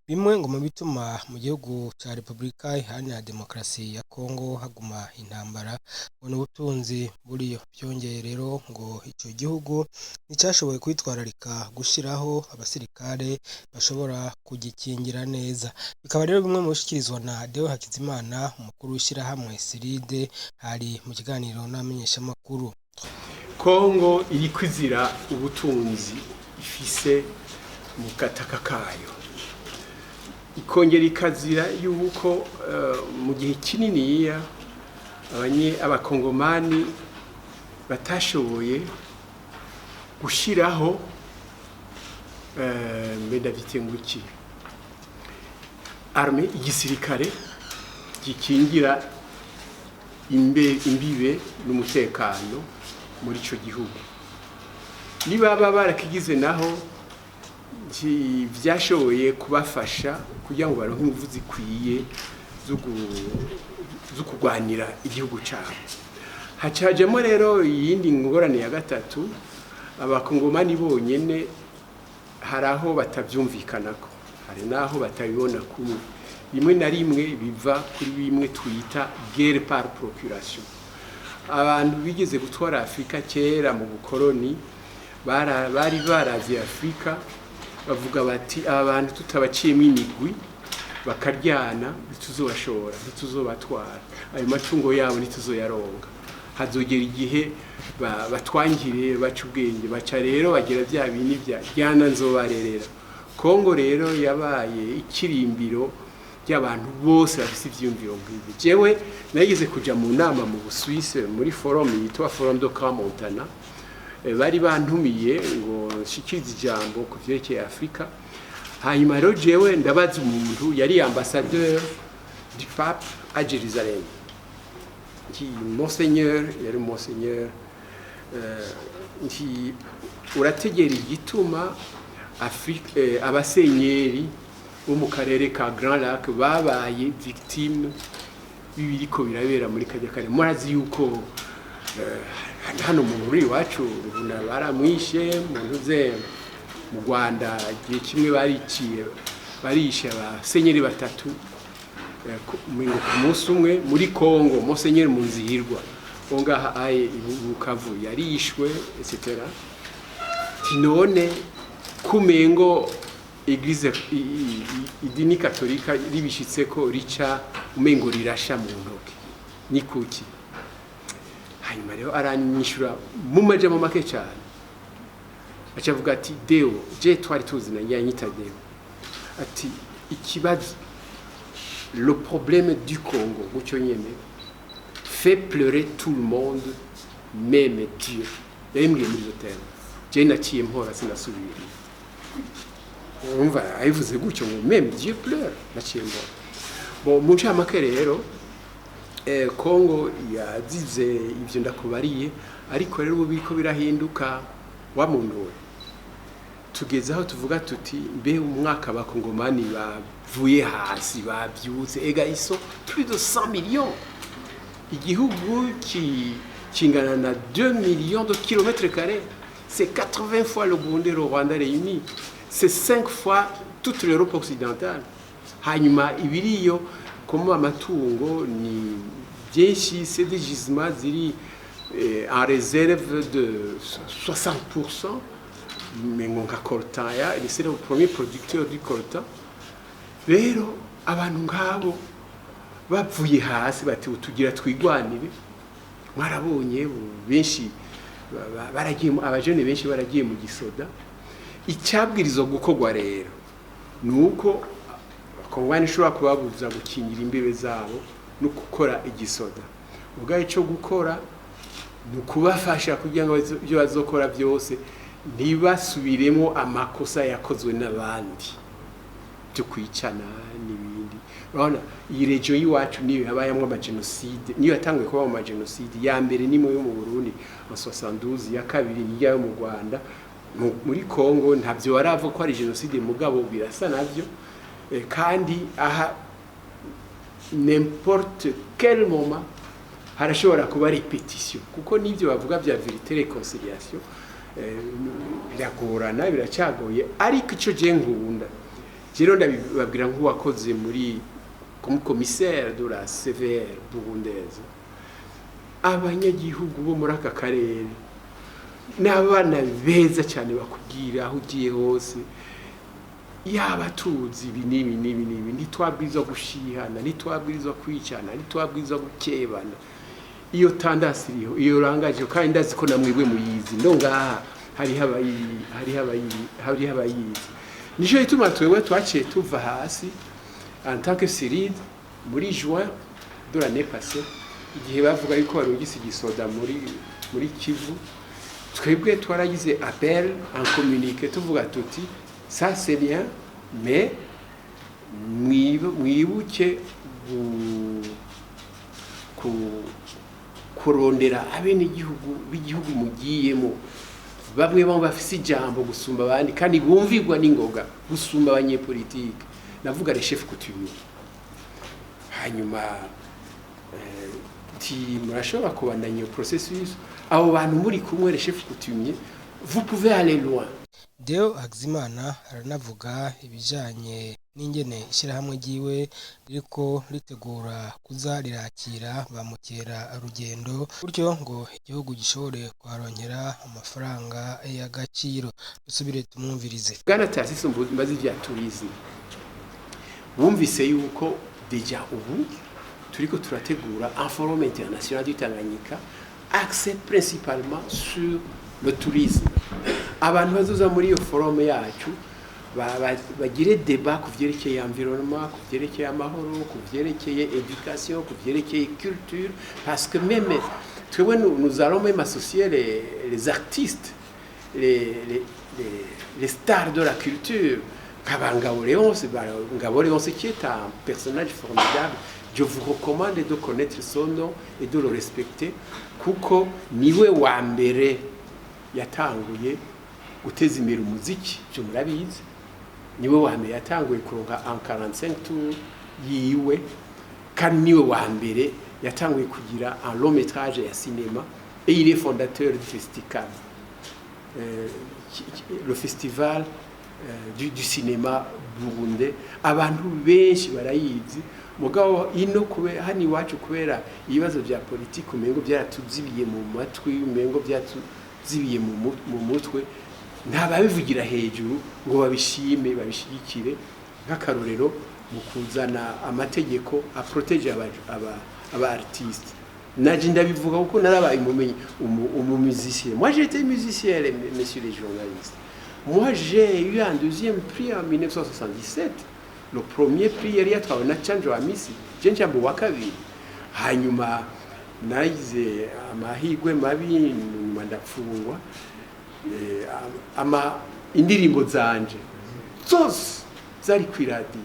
Bimwe ngo mu bituma mu gihugu ca Repubulika Iharanira Demokarasi ya Kongo haguma intambara ngo n'ubutunzi buriyo. Vyongeye rero ngo ico gihugu nticashoboye kwitwararika gushiraho abasirikare bashobora kugikingira neza. Bikaba rero bimwe mu bishikirizwa na Deo Hakizimana, umukuru w'ishirahamwe Siride, hari mu kiganiro n'abamenyeshamakuru. Kongo iriko izira ubutunzi ifise mu gataka kayo, ikongera ikazira yuko mu gihe kininiya abakongomani batashoboye gushiraho, mbe ndavyite ngo iki, arme, igisirikare gikingira imbibe n'umutekano muri ico gihugu. Nibaba barakigize naho, vyashoboye kubafasha kugira ngo baronke inguvu zikwiye zo kurwanira igihugu cabo. Hacajemo rero iyindi ngorane ya gatatu: abakongomani bonyene hari aho batavyumvikanako, hari n'aho batabibona kumwe. Rimwe na rimwe biva kuri bimwe twita guerre par procuration. Abantu bigeze gutwara Afurika kera mu bukoroni bari baravye Afurika, bavuga bati: "Aba bantu tutabaciyemo imigwi bakaryana, ntituzobashora, ntituzobatwara, ayo matungo yabo ntituzoyaronga, hazogera igihe batwangire baca ubwenge." Baca rero bagira bya bindi bya ryana nzobarerera. Kongo rero yabaye ikirimbiro ry'abantu bose bafise ivyiyumviro nk'ibi. Jewe nageze kuja mu nama mu Busuwise, muri forum yitwa Forum de Crans-Montana. Bari bantumiye ngo nshikirize ijambo ku vyerekeye Afurika. Hanyuma rero jewe ndabaza umuntu yari ambassadeur du pape à Jérusalem, nti: "Monseigneur", yari monseigneur, nti: "Urategera igituma Afrique, abasenyeri bo mu karere ka Grands Lacs babaye victime b'ibiriko birabera muri kajya kare? Murazi yuko hano mu muri iwacu Rubona baramwishe, mu ntuze mu Rwanda igihe kimwe bariciye, barishe abasenyeri batatu ngo ku munsi umwe. Muri Congo, Monseigneur Munzihirwa wo ngaha aye i Bukavu yarishwe, etc. Ati: none kumengo église, idini katolika ribishitseko rica umengo rirasha mu ntoki, ni kuki?" Hanyuma rero aranyishura mu majambo make cyane, aca avuga ati: "Deo", je twari tuzi na yanyita Deo, ati: "Ikibazo, le problème du Congo", gutyo nyene, "fait pleurer tout le monde, même Dieu." Yabimbwiye muri izo termes. Je naciye mpora, sinasubira. Urumva abivuze gutyo ngo "même Dieu pleure", naciye mbona. Bon, mu ncamake rero, Congo yazize ivyo ndakubariye, ariko rero ubu biriko birahinduka wa muntu we. Tugeze aho tuvuga tuti: mbe umwaka abakongomani bavuye hasi, bavyutse, ega ils sont plus de 100 millions, igihugu kingana na 2 millions de kilomètres carrés, c'est 80 fois le Burundi et le Rwanda réunis, c'est 5 fois toute l'Europe occidentale. Hanyuma ibiriyo comme amatungo ni byinshi, c'est des gisements ziri en réserve de 60%, mais ngo nka coltan ya, c'est le premier producteur du coltan. Rero abantu nk'abo bavuye hasi bati: "Tugira twigwanire." Mwarabonye benshi baragiye, abajene benshi baragiye mu gisoda. Icyabwirizwa gukorwa rero ni uko abakongomani ishobora kubabuza gukingira imbibe zabo no gukora igisoda ubwayo. Icyo gukora ni ukubafasha kugira ngo ibyo bazokora byose ntibasubiremo amakosa yakozwe n'abandi byo kwicana n'ibindi. Urabona iyi région y'iwacu niyo yabayemo amajenoside, niyo yatanguye kuba mu majenoside. Ya mbere ni yo mu Burundi en 72, ya kabiri ni yo mu Rwanda. Muri Congo ntabyo baravuga ko ari jenoside, mugabo birasa navyo. Kandi aha n'importe quel moment harashobora kuba répétition, kuko n'ibyo bavuga bya vérité, réconciliation, biragorana, biracyagoye. Ariko icyo je nkunda Rero ndabibabwira nk'uwakoze muri comme commissaire de la CVR burundaise, abanyagihugu bo muri aka karere ni abana beza cyane, bakubwira aho ugiye hose, yaba tuzi ibi n'ibi n'ibi n'ibi, ntitwabwirizwa gushihana, ntitwabwirizwa kwicana, ntitwabwirizwa gukebana. Iyo tendance iriho, iyo rangaje, kandi ndazi ko namwebwe muyizi. No ngaha hariho abayizi. Nico gituma twebwe twaciye tuva hasi en tant que CIRID muri juin de l'année passée, igihe bavuga yuko barungise igisoda muri Kivu. Twebwe twaragize appel en communiqué, tuvuga tuti: "Ça c'est bien, mais mwibuke kurondera abenegihugu b'igihugu mugiyemo, bamwe bamwe bafise ijambo gusumba abandi kandi bumvirwa n'ingoga gusumba abanyepolitike, navuga les chefs coutumiers." Hanyuma ti murashobora kubandanya iyo processus, abo bantu muri kumwe, les chefs coutumiers, vous pouvez aller loin. Deo Hakizimana aranavuga ibijanye n'ingene ishirahamwe ryiwe ririko ritegura kuza rirakira ba mukerarugendo, gutyo ngo igihugu gishobore kuharonkera amafaranga y'agaciro. Dusubire tumwumvirize. Bwana Tarcisse, mbazi vya tourisme, wumvise yuko déjà ubu turiko turategura un forum international du Tanganyika axé principalement sur le tourisme. Abantu bazoza muri iyo forum yacu bagire débat ku vyerekeye environnement, ku vyerekeye amahoro, ku vyerekeye éducation, ku vyerekeye culture, parce que même twebwe nous allons même associer les artistes, les stars de la culture nka Ngabo Léonce. Ngabo Léonce qui est un personnage formidable, je vous recommande de connaître son nom et de le respecter, kuko niwe wa mbere yatanguye guteza imbere umuziki. Byo murabizi, niwe wa mbere yatanguye kuronka en 45 tours yiwe, kandi niwe wa mbere yatanguye kugira un long métrage ya cinéma, et il est fondateur du festival, le festival du cinéma burundais. Abantu benshi barayizi, mugabo ino kube hano iwacu, kubera ibibazo bya politiki, umengo byaratuzibiye mu matwi, umengo byatuzibiye mu mutwe, nta babivugira hejuru ngo babishime, babishigikire. Nk'akarorero, mu kuzana amategeko aprotéger aba artiste, naje ndabivuga kuko narabaye umumenyi, umu musicien. Moi, j'étais musicien, les messieurs les journalistes. Moi, j'ai eu un deuxième prix en 1977. Le premier prix yari yatwawe na Canjo Amisi, je nca mu wa kabiri. Hanyuma nagize amahirwe mabi, nyuma ndapfungwa. Ama indirimbo zanje zose zari ku iradiyo,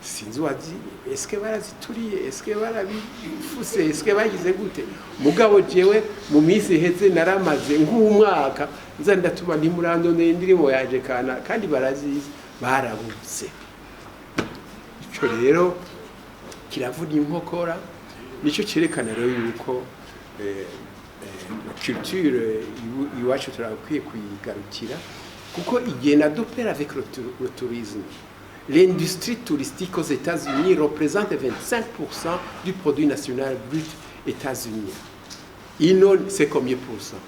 sinzi wazi eske barazituriye, eske barabifuse, eske bagize gute. Mugabo jewe mu minsi iheze naramaze nk'umwaka nza ndatuma ntimurandoneye indirimbo yaje kana, kandi barazizi, barabuze. Ico rero kiravuna inkokora. Nicyo cyerekana rero yuko culture iwacu turakwiye kuyigarukira, kuko igenda de pair avec le tourisme. L'industrie touristique aux États-Unis représente 25% du produit national brut états-unien. Ino c'est combien pour cent?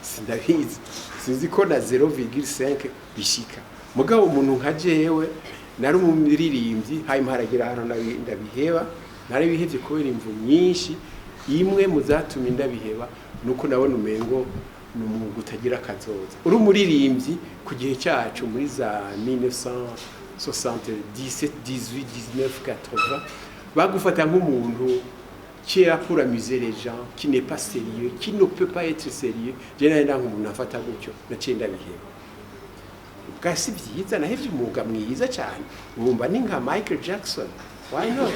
Sindabizi, sinzi ko na 0,5 bishika. Mugabo umuntu nka jewe nari umuririmbyi, hanyuma haragera ahantu ndabiheba. Narabihevye kubera imvu nyinshi. Imwe mu zatumye ndabiheba nuko nabona umengo ni umwuga utagira akazoza. Uri umuririmbyi ku gihe cyacu muri za 1977, 18, 19, 80, bagufata nk'umuntu qui est là pour amuser les gens, qui n'est pas sérieux, qui ne peut pas être sérieux. Je nari nanga umuntu afata gutyo, naciye ndabiheba. Bwa si byiza, nahevye umwuga mwiza cyane. Wumva ni nka Michael Jackson, why not?